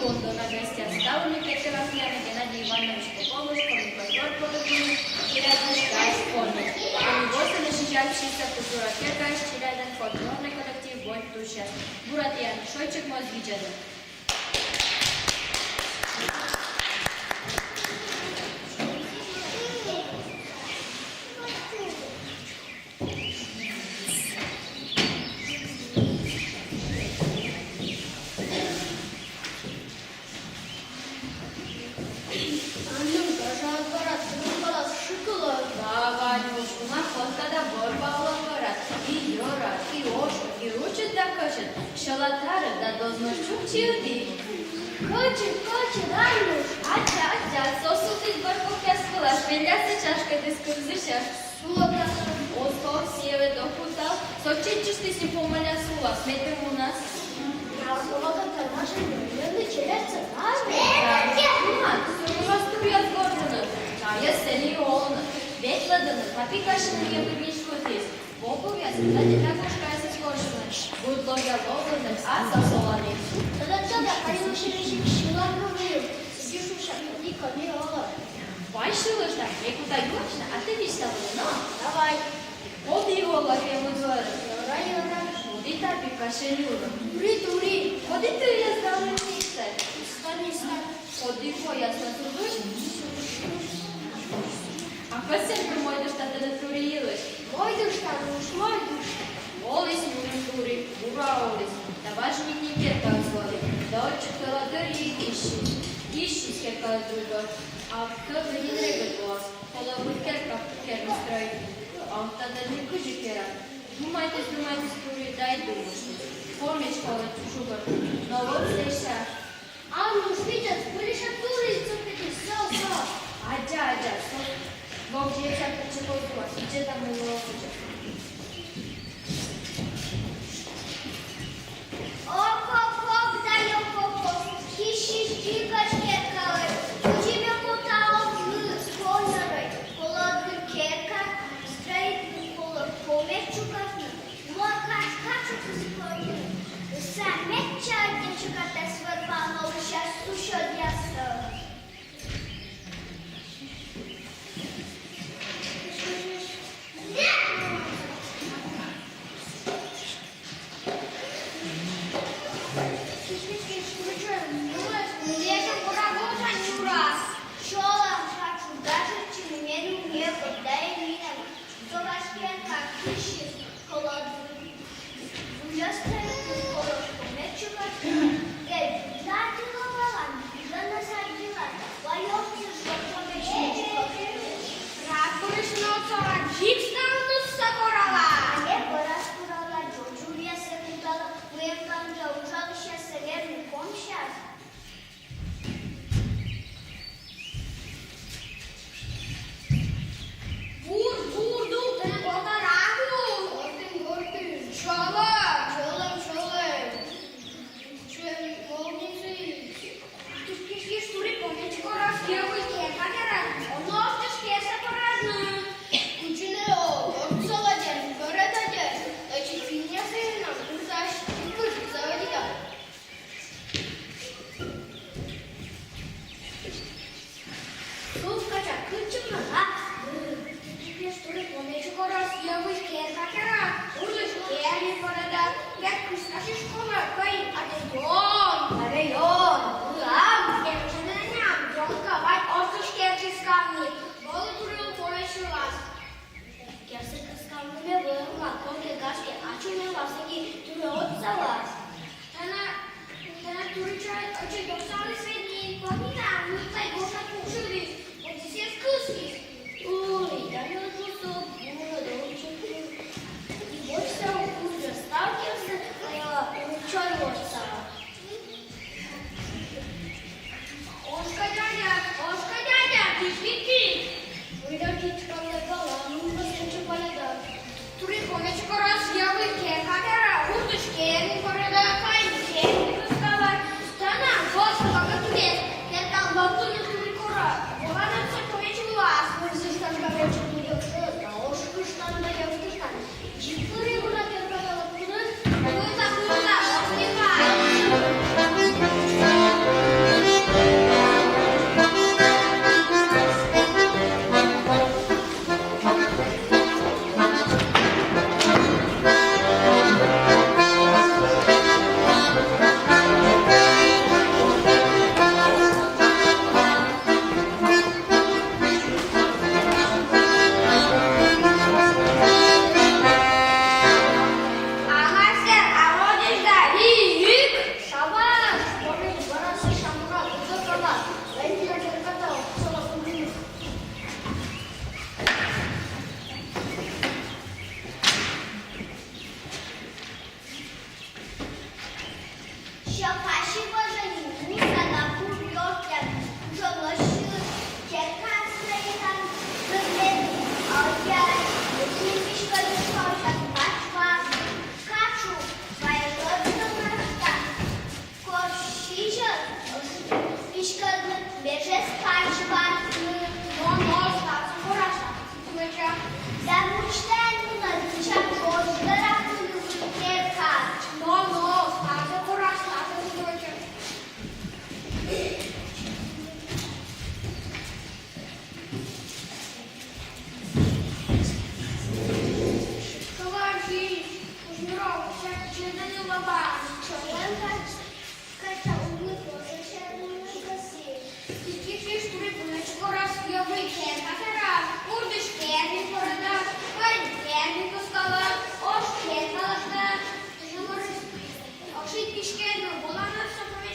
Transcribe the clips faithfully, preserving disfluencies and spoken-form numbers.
Лондона гӧсьтъяс. Талун ми петкӧдлам миянлы Геннадий Иванович Поповлысь, коми фольклор коллективлысь, «Челядьлысь кайис пони». Коми ворсӧмлы сетӧ психика культура керкаысь челядьлӧн фольклорнӧй коллектив «Бонь тусьяс». Бура тіянлы, шойччӧг моз видзӧдны. Аннюш, гажа ӧд вӧрад, тырмымалас шыкылӧ. Да, Ванюш, уна кӧть када вӧр-валӧ вӧрад. И йӧрад, и ошкыд, и ручыд да кӧсйыд. Сьӧла тарыд да дозмӧс чукчиыд и. Кӧчыд, кӧчыд, Аннюш. Аттьӧ, аттьӧ, со султіс бӧр кокъяс вылас, пельяссӧ чашкӧдіс кывзысьӧ. Сулад-ӧ? Оз ков, сійӧ ӧд ог кутав, со чеччыштіс и помаля сулас, ме тай муна. А сулад-ӧ, Тамаша, мӧдӧдны челядьсӧ, а? Да, муна, сӧмын вӧр туръяс горзыны, чайӧс сэні олӧны, ветлӧдӧны, капи касьыны йӧгыд нин шуӧ. Во туръяс, да, да, кошкаяс корсьны, быд ловъя ловлӧны, а со соланик. Да, да, да, да, кай лучше весиг сьыланкывйын, сідзи шусян, коді, коді олӧ. Вай сьылышта, ме кута юасьны, а тэ висьтавлы, но? Давай. Коді олӧ пемыд вӧрын? Йӧра, йӧра. Коді тапи касьӧ нюрӧ? Тури, тури. Коді тыяс да лымниксӧ? Ыстан, ыстан. Коді вояс на турбысь? А кӧсйӧ мый мойдыштан тэныд тури йылысь? Мойдыштан, уш, мойдыштан. Оліс нюрын тури, бура оліс. Да важиник нин керкаыс вӧлі. Да ӧтчыд тӧла дырйи киссис. Киссис керкаыс дугӧ. А тӧвлы нин регыд лоас. Колӧ быд керка керны стрӧитны. А ӧд тадз нин кыдзи керан? Думайтіс, думайтіс тури да и думыштіс. Помесь колӧ чукӧртны. Но вот сэсся. Аннюш, видзӧд, выльысь тури цӧпитіс, со, со. Аддза, аддза, со. Вок дзебсян кыдзи козуас, видзӧда, мый лоӧ кыдзи. Ок-ок-ок да ёк-ок-ок, киссис дзикӧдз керкаыд. Кыдзи ме кута, ог лы, сконьӧрӧй. Колӧ ӧд керка стрӧитны, колӧ помесь чукӧртны. Моркаӧс качукыс кольны. Ӧд сійӧ медся ӧдйӧ чукӧртас вӧр-валӧ олысьяс, суседъясӧс. Чолӧм, качу, гажӧдчыны меным некод, да и меным. Со важ керка киссис, колӧ ӧд выльӧс стрӧитны, колӧ ӧд помесь чукӧртны. Ме быдлаӧ ділӧ вӧлі, быдлаӧс аддзыла, вай отсӧг жӧ помесь чукӧртны. Рад, кыдз но со рад, дзик ставнысӧ корала. А ме бӧрас корала, дзоньвидзсӧ кутала, мыйӧн кӧ жӧ уджалысьяссӧ верми комсяс. Бур, бур, дук, тэнӧ котӧртам. Гортын, гортын. Чолӧм, чолӧм, чолӧм. Чолӧм, молодец. Тышкыштіс тури помесь корас, йӧвысь керка кера, оз на оз тышкӧсӧ корасны. Кутшӧм нӧ, отсалӧ дерт, кӧрӧдӧ дерт, ӧти финнъяс сійӧс на кутас, кыдз заводитас. Сувт кача, кытчӧ нӧ, а? Тышкыштіс тури помесь корас, йӧвысь керка кера, уджысь кернин пӧрӧда, кӧть кыскасис школаӧ, кӧть, а тэ ён, а тэ ён, ам, кӧть нӧ ням, ён кӧ вай отсӧг керкаысь кавны, вӧлі турилы помесь сьылас. Керкаысь кавны ме вӧлі на, кӧть кӧ гашкӧ, ачым ме вӧсна тури отсалас. Тэнӧ, тэнӧ тури чой ӧтчыд отсаліс ведь нин, помнитан, мый тай гортад пуксьыліс, отсӧг кыскис. Ой, да нӧ тусӧ бура да отсӧг кыскис. И больше уже сталкивался, а я чой отсала. Ошкӧ, дядя, ошкӧ, дядя, тышкыштіс. Мый дыр кичкан да кала, мый вӧсна чупаледа. Тури помесь корас, йӧвысь керка кера, уджысь кернин пӧрӧда, кӧть кернин кыскалӧ. Тэнӧ гожӧм кӧ турис, керка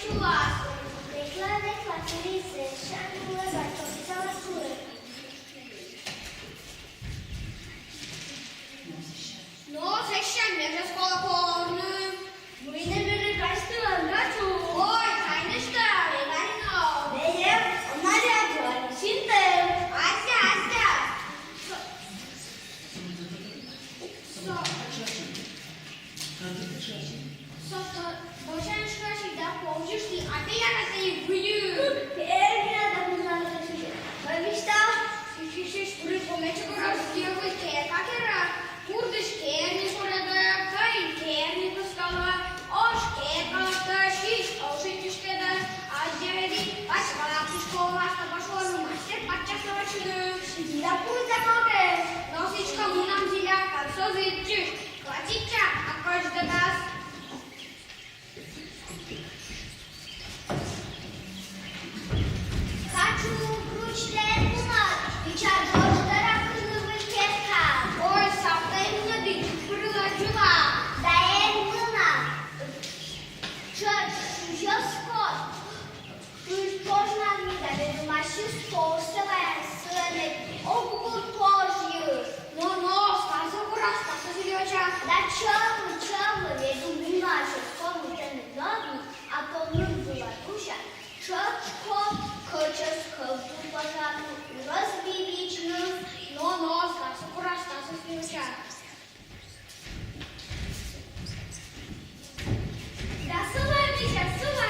Класс. Векла, векла, кулисы, шагнула, батькова школа. Но сэсся меже школа корны. Мый нӧ, меже касьтылан качу. Ой, кайнышта, Леваринов. Меем, он наряд, синтем. Ася, Ася. Со, со, со, со, бочан шкаси да помнишь ты, а ты я на ты выйдешь. Пермя да музыка. Мечта. Сыщешь, сыщешь, туры помечу, раз я выйду, как я рад. Курдысь керни пӧрӧдӧ, кӧин керни кыскалӧ, ош керка локтӧ, сідз ошйыд киськӧдӧ, аддзывлі, пач валас школаӧ, пӧшти мастер паччаслы вӧчны. Да пусть да кокӧ. Но сідзкӧ мунам зіля, кад со зільысь. Хватит ча, а кӧч дӧдас. Качу, кручляй мунат, мича ӝож дӧра кыны выль керка. Ой, савтӧй мунӧдін, пырыла жыва. Да эн муна. Чӧч, чужӧс кот. Кыдз пожнам ми да, ведь думайсьыс пожсӧ ваян, сылӧн ведь ог бур пожйыс. Но, но, Стасӧ корас, Стасӧ сылы вӧча. Да чӧв, чӧв, ведь думайсьыс, кому тэн ног, а то ныр была туся. Чӧч кот, кӧчӧс кӧвдум пожарны, урӧс би вичны. Но, но, Стасӧ корас, Стасӧ сылы вӧча. Да сылы, мича, сылы.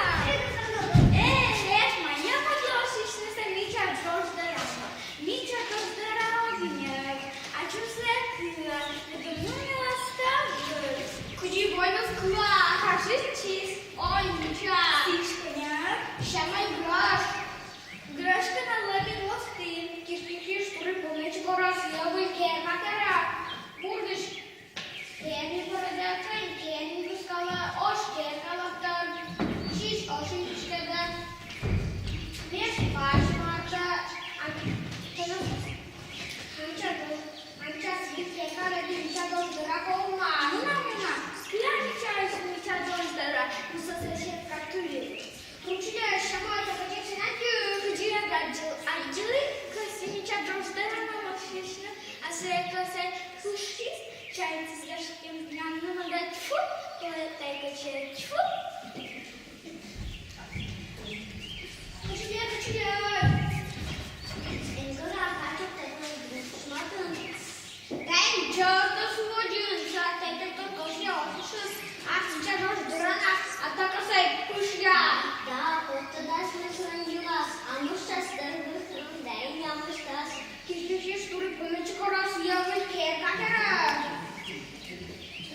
Э, э, мыйла подложишь на мича ӝож дӧра. Мича ӝож дӧра огнер. А чё сылы кыа, это мыйла ставлю. Кыдзи войнас кыа, а кажись чиз. Ой, мича. Сишконя. Сямӧй грӧш. Грӧшкӧ на лӧбин локтін. Киш-киш-киш, туры помечу корас, я выль керка кера. Бурдысь. Керни пӧрӧдӧ, кӧин керни кыскалӧ, ош керка локтӧ, сідз ошйыд киськӧдӧ, меж пач вартӧ, а тэнӧ анча дӧ, анча сідз керка локтӧ, мича ӝож дӧра ковмас. Муна, муна, кыа мича, мича ӝож дӧра, муса соседка тури. Кручляй, сямӧй, топотек сенатю. Кыдзи аддзыл, аддзылі, кӧсйи мича ӝож дӧра номыр сісьны, а сійӧ кӧсйӧ пышйис, чайтіс гашкӧ нянь нымӧдӧ, тьфу, кулӧ тай кӧчӧ, тьфу. Кручляй, кручляй. Эн кӧ гашкӧ, тай кӧчӧ шматын. Тэн чёрт сводзын, сэтшӧм тӧкӧс я ошйысь, а мича ӝож дӧранас, а тӧкӧсӧй пышйа. Да, вот тӧдас мый сылӧн йылас, а мыштас дыр вылын, да и не мыштас. Киш-киш-киш, туры помечу корас, я выль керка кера.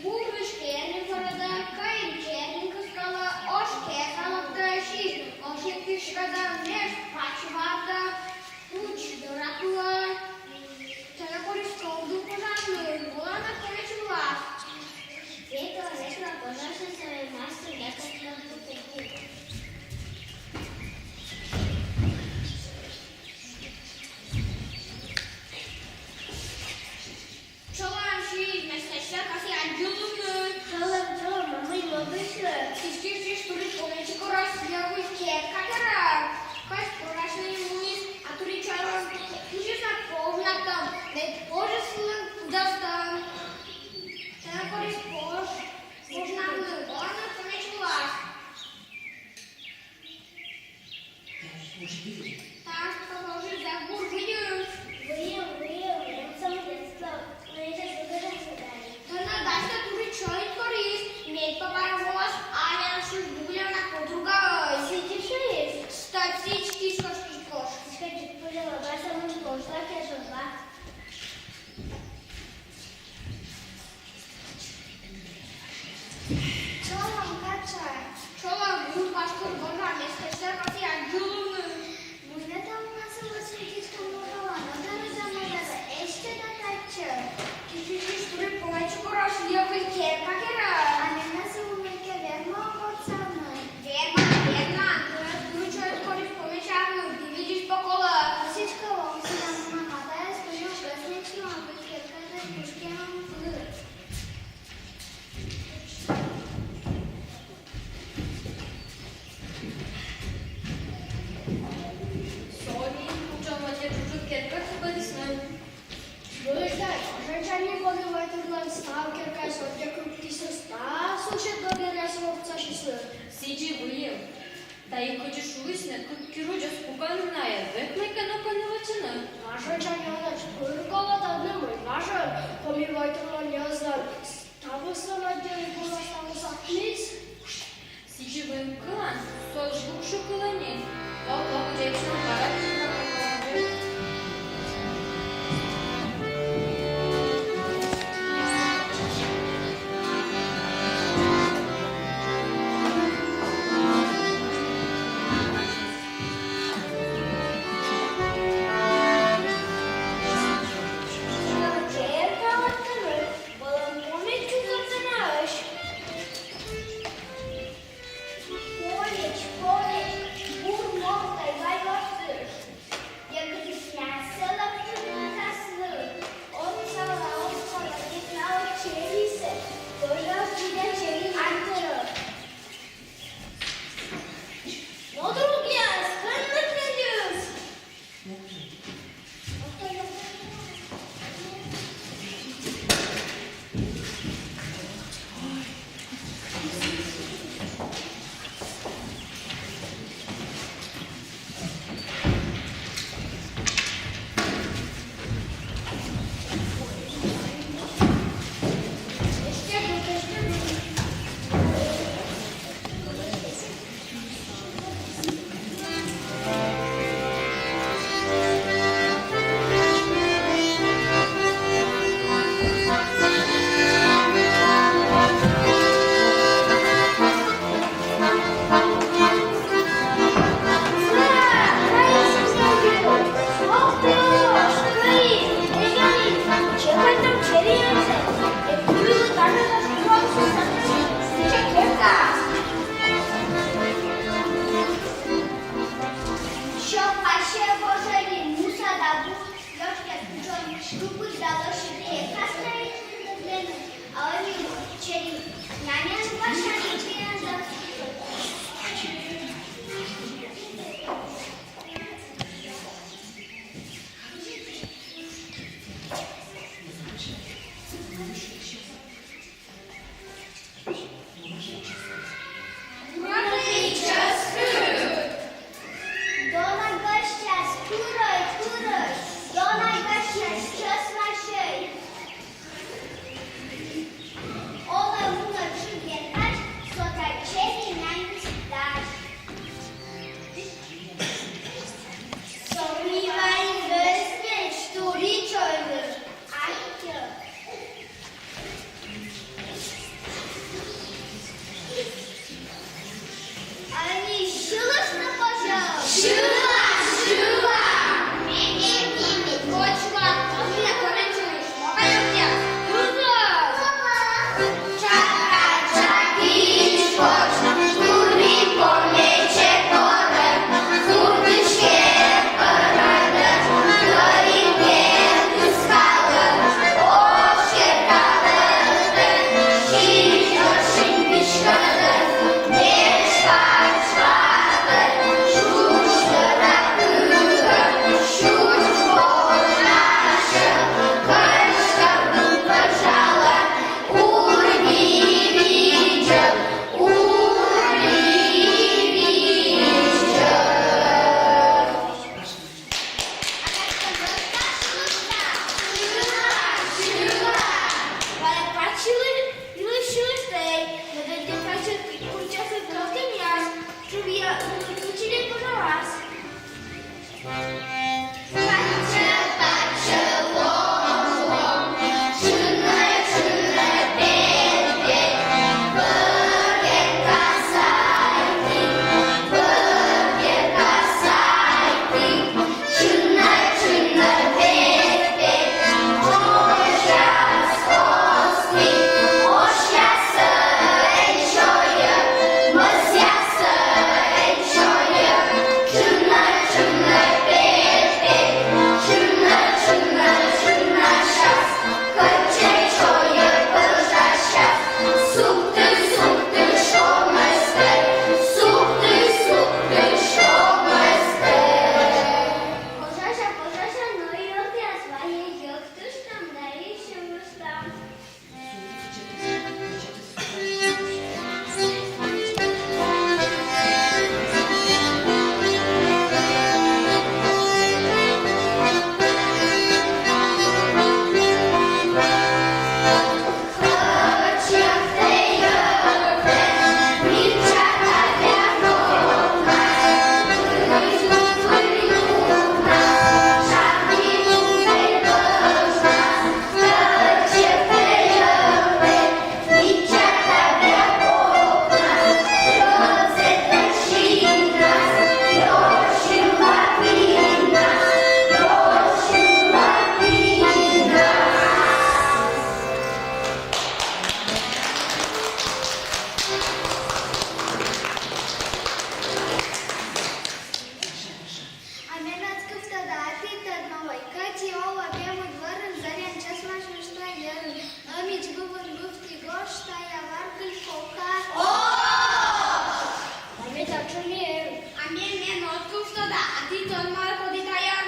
Бурдысь керни пӧрӧдӧ, кӧин керни кыскалӧ, ош керка локтӧ, сідз ошйыд киськӧдӧ, меж пач вартӧ. Кыдз дӧра кыа. Тэнӧ корис кӧвдум пожарны, волан на помечу вылас. Векла, векла, пожарнӧй сійӧ мастер, я кӧвдум пожарны. Чолӧм, сідз, местаысь кӧсйи аддзывны. Чолӧм, чолӧм, а мый могысь? Киш-киш-киш, туры помечу корас, я выль керка кера. Кӧть пожарнӧй муніс, а турий чолӧм. Кыдз на пожнатӧм, мед пожыс вылын кудӧстӧм. Тэнӧ корис пож, пожарнӧй, волан на помечу вылас. Таш, поможи, забур, выйым. Выйым, выйым, выйым, сам детство. Но я сейчас выгадал задание. Тэнӧ дасьтӧ турый чой корис, мед папа волас, а я шуш бубляна подруга. Сидишь? Стать сидь, кишкош, кишкош. Кишка чуть пожала, баса мон пошла, кешла. Чолӧм, качай. Чолӧм, гур паскыр бӧжа, местаысь кӧсйи аддзывны. Мый Тайӧ кыдзи шуисны, кык кирудзӧс пукалӧны найӧ, век мыйкӧ нокӧн нин вӧчӧны. Важӧн, Чапаныч, пыр колӧ тӧдны, мый важӧн. Коми войтырмӧн йӧзлӧн ставыс ӧні, ӧні гӧгӧр ставыс ӧні. Сідзи вӧлӧм кылан со жук шуӧ кылӧ нин. Вок, вок, дзебсьӧны бара. Коллеч, коллеч, бур морт тай вай ортыш. Йӧкыдыс мясӧ лэптыны аслыс. Отсалӧ, отсалӧ, век на черисӧ, пӧжас видзӧд чери антырӧ. Но, другъяс, кӧні нӧ тэнад? Ещё вообще божени муса да бу, ёшкет кучон, шупык да лошадь, кастрай, а они чери, нянен ваша, нянен да. Дона гӧсьтъяс, пырӧй, пырӧй, дона гӧсьтъяс, чӧсмасьӧй. Олӧ мунӧ чугетач, со тай чери няньыс дась. Со ми ваын гӧснеч тури чойны. Аттьӧ. Ӧні сьылыштны позьӧ? Сьыла, сьыла! Ме, ме, ме, ме, кочма, а ме корен сьылыштны. Могай огъя? Юзӧ! Чака, чакич, кочма, турби, помече, корен, турбичке, корен, корен, Титон мар коді тайӧн?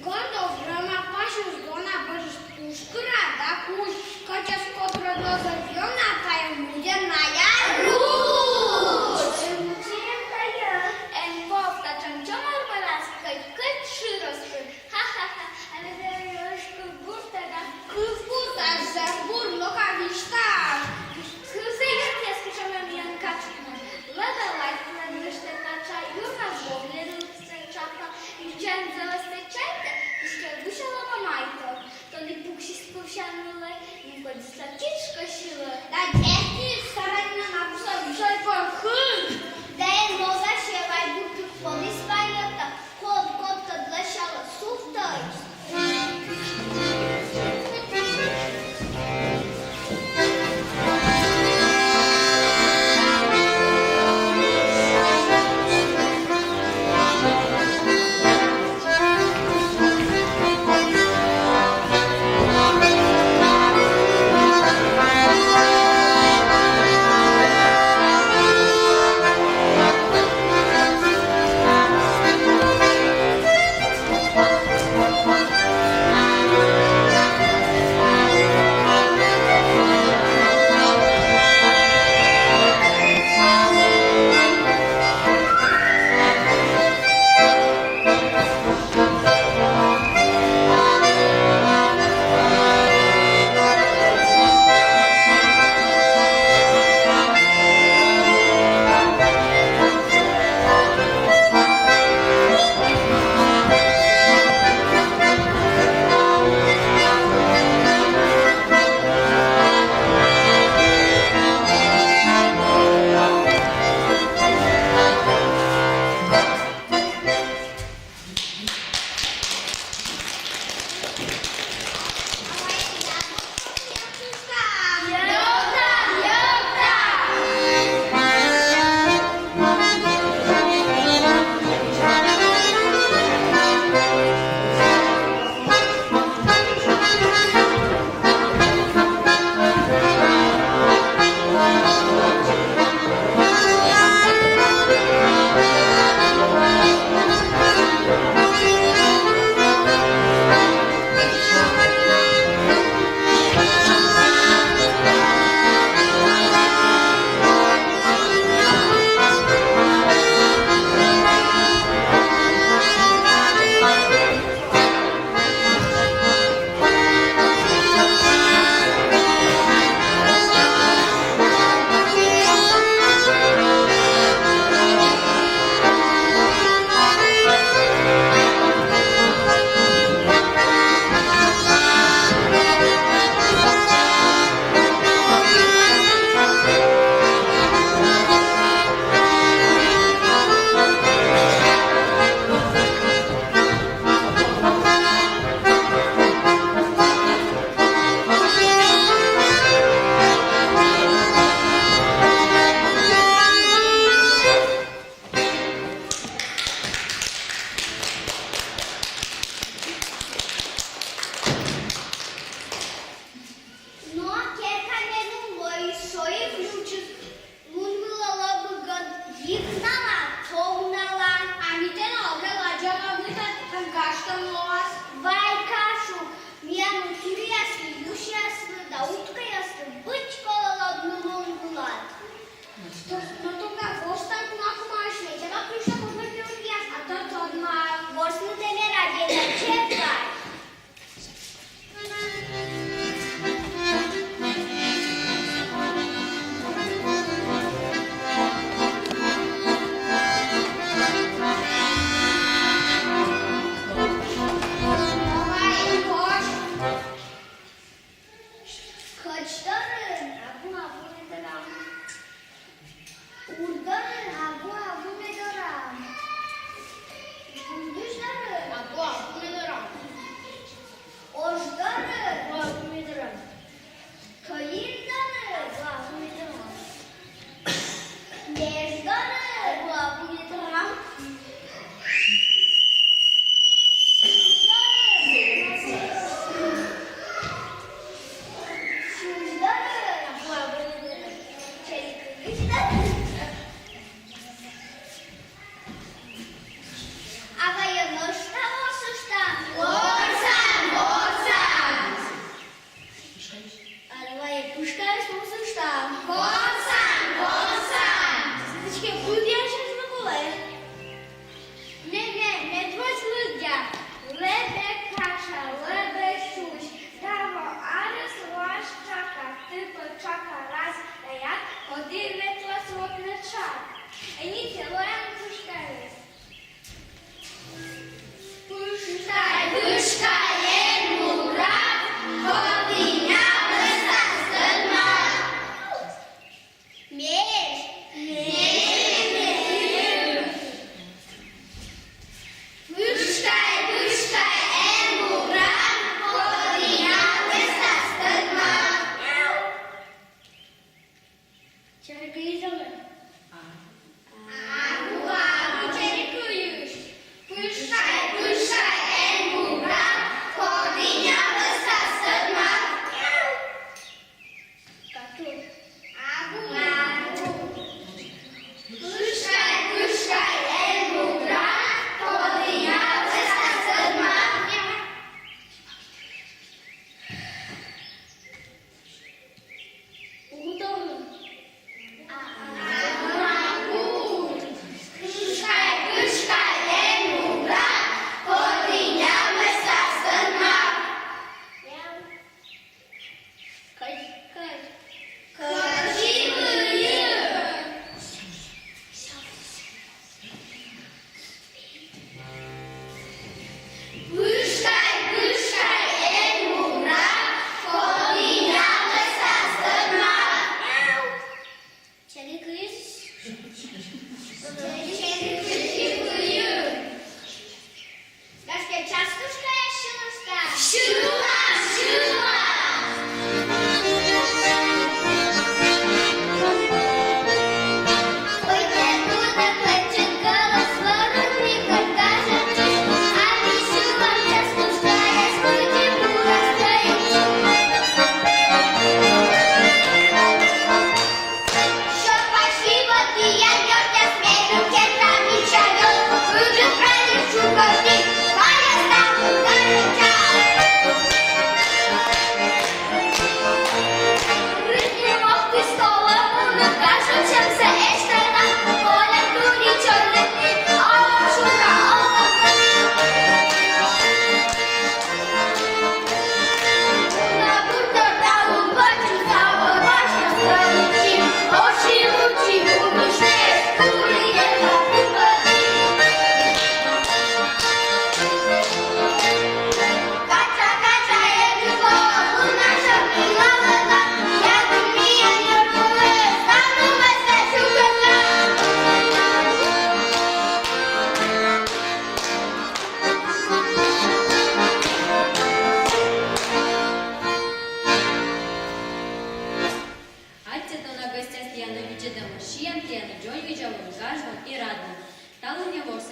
Гондов рӧма пасьыс дона бӧжысь пушкыра да кузь кӧчӧс котрӧ дозыр ёна тайӧн мудер наяр. Руч! Мудер тайӧн. Эн вов татшӧм чомӧр мӧлас, кӧть, кӧть шырӧс пыр. Ха-ха-ха, а ведь кывбур тайӧ да. Кывбур тайӧ, бур, но-ка висьтав. Кывзӧй, кыдз кутшӧмӧн миян качкыны. Лӧдӧ лайтлӧн лыштӧ кача, юрнас вов ледӧ чапа, и чӧнзӧ ӧзтӧ чайтӧ, кыськӧ гусялӧма майтов. Тоді пуксис пывсян вылӧ, нимкодьысла кичкӧ сьылӧ. Да дерт, сарань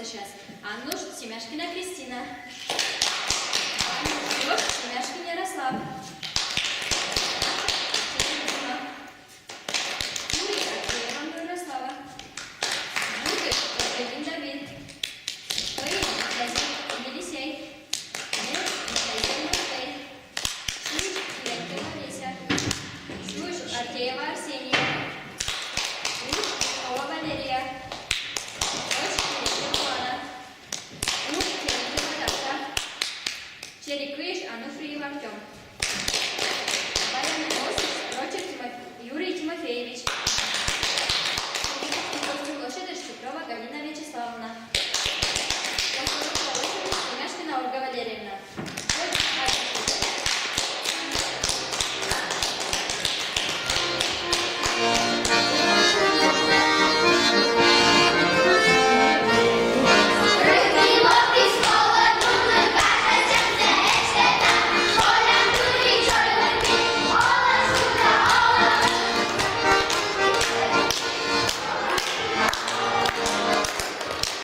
Сейчас. Аннуш, Семяшкина Кристина. Аннуш, Семяшкин Ярослав.